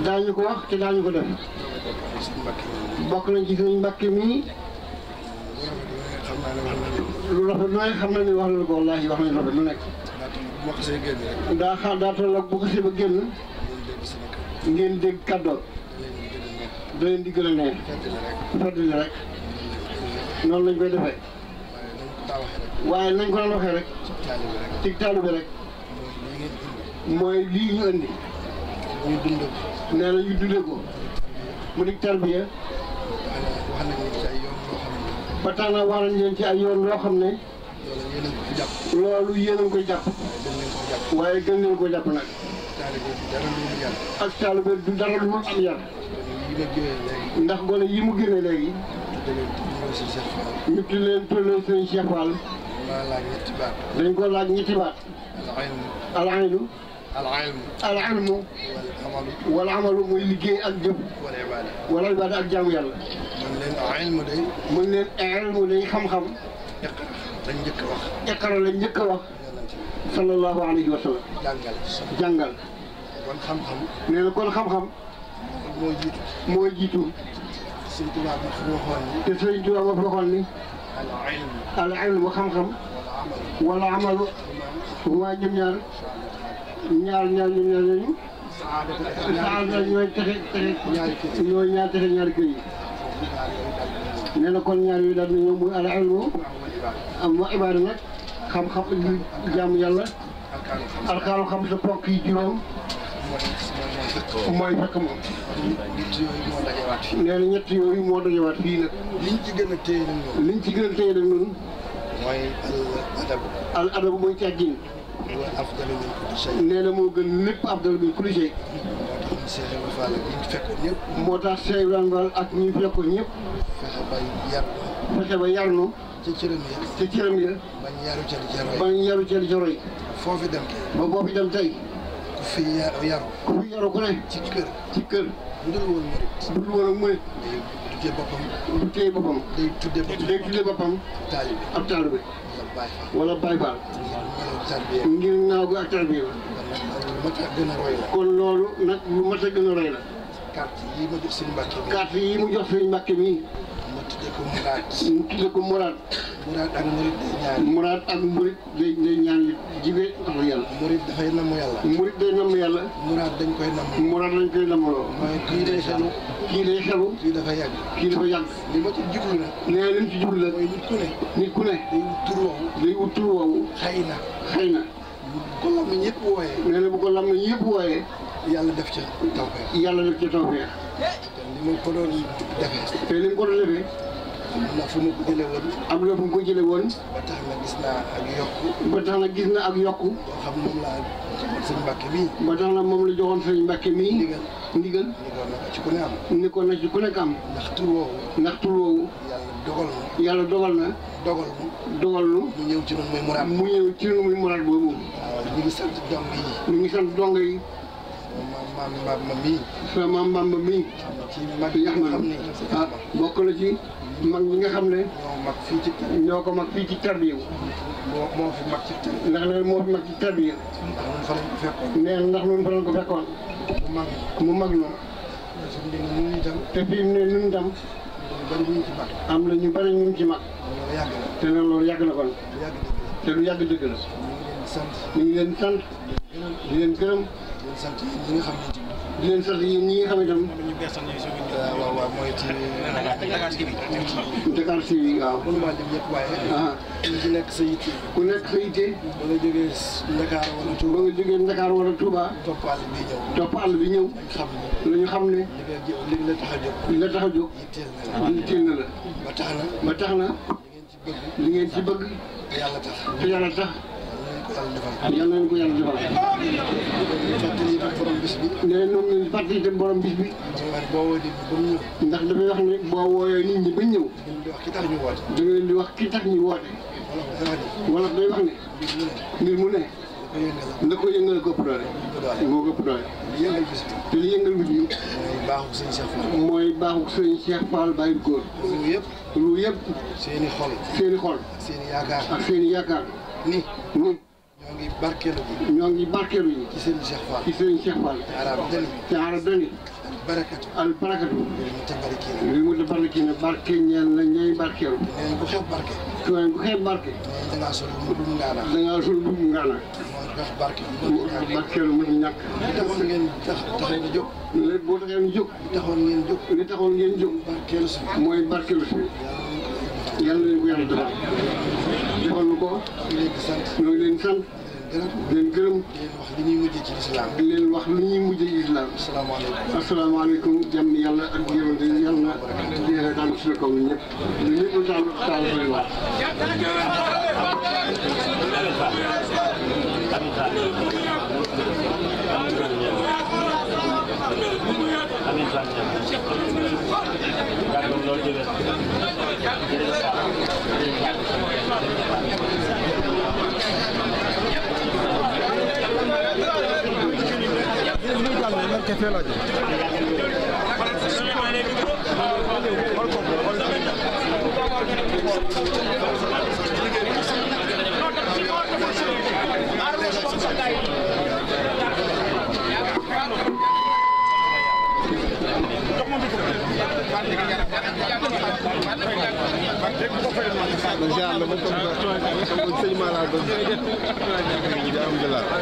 daañu ko wax te daañu ko def. bokk nañ ci Serigne Mbacke mii. lu rafet lu nekk xam na ni wax na ko wallaahi wax nañu rafet lu nekk. daa tolloog bu ko see ba génn. ngeen dégg kàddoon. da leen di gën a neex. fàttali rek. noonu lañ koy defee. waaye nañ ko daan waxee rek. ci taalu bi rek. mooy lii ñu indi. nee na ñu dundee ko. mu di tarbiya. ba tax na wax nañ leen ci ay yoon loo xam ne. loolu yéen a ngi koy jàpp. waaye gën leen ko jàpp nag. ak taalibe du dara lu am yar. ndax gone yi mu génne léegi. ñu tudd leen tolloon sëñ Cheikh Fall. dañ ko laaj ñetti baat. al-ilmu. al-ilmu. wal amalu muy liggéey ak jëf. wala ibaada ak jaamu yàlla. mën leen ilmu day xam-xam. lañ njëkk a wax. iqra lañ njëkk a wax. sallallahu alayhi wa sallam. jàngal. kon xam-xam. nee na kon xam-xam. mooy jiitu. Sëriñ Tuubaa bi fu waxoon ni. te Sëriñ Tuubaa ma waxoon ni. al ilmu xam-xam. wala amalu. waa ñoom ñaar ñoom ñaar yooyu. saada ñooy texe ñaari kër yi. nee na kon ñaar yooyu daal di ñëw muy al ilmu. am wa ibaada nag. xam-xam jaamu yàlla. alkaanu xam sa ponk yi juróom. mooy fekk moom. nee na ñett yooyu moo dajewaat fii nag. liñ ci gën a téye nag ñoom. liñ ci gën a téye nag ñun. mooy al adabu mooy teggin. nee na moo gën lépp afdalu min kulli shay. moo tax Cheikh Ibrahima Fall ak ñi fekkoon ñëpp. fexe ba yar nu. ci cëram ya. ci cëram ya. bañ yaru ca di ca roy. foofu dem tey. ba boo fi dem tey. ku fi yaru. ku fi yaru ku ne. ci kër. ci kër. bu dul woon murit. bu dul woon ak murit. day tuddee boppam. du téye boppam. day tuddee boppam. taalibe. ab taalibe. wala Baay Faal. ngir naaw gi ak tarbiya la. kon loolu nag lu mat a gën a roy la. carte yi ma jox sëñ Mbacke mi. carte yi mu jox sëñ Mbacke mi. ma tuddee ko Muraad. mu tuddee ko Muraad. Muraad ak murit day ñaan. Muraad ak murit day ñaan jibee wax yàlla. murit dafay namm yàlla. murit day namm yàlla. Muraad dañ koy namm. Muraad dañ koy nammaloo. mooy kii day xelu. kii day xelu. kii dafa yàgg. kii dafa yàgg. li ma ci jublu nag. nee na li mu ci jublu nag. mooy nit ku ne. nit ku ne. day wut tur woowu. day wut tur woowu. xëy na. xëy na. bu ko lam ñëpp wooyee. nee na bu ko lam ñëpp wooyee. yàlla def ca tawfeex. yàlla def ca tawfeex. li ma ko doon defee. te li mu ko doon defee. am na fu mu ko jëlee woon. am na fu mu ko jëlee woon. ba tax na gis naa ak yokku. ba tax na gis na ak yokku. boo xam moom laa joxoon sëñ Mbacke mii. ba tax na moom la joxoon sëñ Mbacke mii. ndigal. ci ku ne am. ni ko na ci ku nekk am. ndax tur woowu. ndax tur woowu. yàlla dogal na. dogal nu. mu ñëw ci noonu muy muraad. mu ñëw ci noonu muy muraad boobu. waaw ñu ngi sant dong yi. ñu ngi sant dong yi. maam Mbamba mii. sa maam Mbamba mii. ci mag yi nga xam ne. ah bokk na ci mag ñi nga xam ne. ñoo ko mag fii ci tarbiya. moo fi mag ci tarbiya. ndax ne moo fi mag ci tarbiya. nee ndax ñun fa lañ ko fekkoon. mu mag na. te fii mu ne ñun itam. am na ñu bari ñu ci mag. te ne loolu yàgg na kon. te lu yàgg dëgg la. ñu ngi leen sant. di leen gërëm. di leen sant yéen ñi nga xam itam. waaw waaw mooy ci Dakar TV waaw. mënuma lim ñëpp waaye. ku ci nekk sa yitte. ku nekk sa yitte. ba nga jógee Dakar wala Touba. ba nga jógee Dakar wala Touba. topp àll bi ñëw. topp àll bi ñëw. la ñu xam ne. li la tax a jóg. li la tax a jóg. yitteel na la. ba tax na. ba tax na. li ngeen ci bëgg. te yàlla tax. te yàlla tax. yàlla nañu ko yàlla defal. fàttali itam borom bis bi. nee na ñoom ñu fàttali itam borom bis bi. boo woowee nit ñi ba mu ñëw. ndax dafay wax ne boo wooyee nit ñi ba ñëw. di wax ki tax ñu woote. da ngeen di wax ki tax ñu woote. wala day wax ne. mbir mu ne. la ko yëngal ko ëpp doole. moo ko ëpp doole. li yëngal bis bi. te li yëngal bis bi. mooy baaxu sëñ Cheikh Fall. mooy baaxu sëñ Cheikh Fall Baye Góor. loolu yëpp. loolu yëpp. seen i xol. seen i xol. ak seen i yaakaar. ak seen i yaakaar. ni. ñoo ngi barkeelu ji. ci sëñ Cheikh Fall. ci seen Cheikh Fall. ci sëñ Cheikh Fall. arab dani. ci arab dani. albarakatu li mu tabarikina barke ñeel na ñooy barkeelu ku xeeb barke ku xeeb barke dangaa sol mbubbum ngaana dangaa sol mbubbum ngaana barkeelu mu ñàkk li taxoon ngeen taxee di jóg léegi boo taxee ñu jóg li taxoon ngeen jóg barkeelu si mooy barkeelu si yàlla nañu ko yàlla defal nu ko ñoo ngi leen sant di leen gërëm di leen wax li ñuy mujjee ci lislaam di leen wax li ñuy mujjee ci lislaam asalaamaaleykum jàmm yàlla ak yéwante yàlla di daal suñu kaw ñun ñëpp ñun ñëpp taal koy wax Alhamdulillah.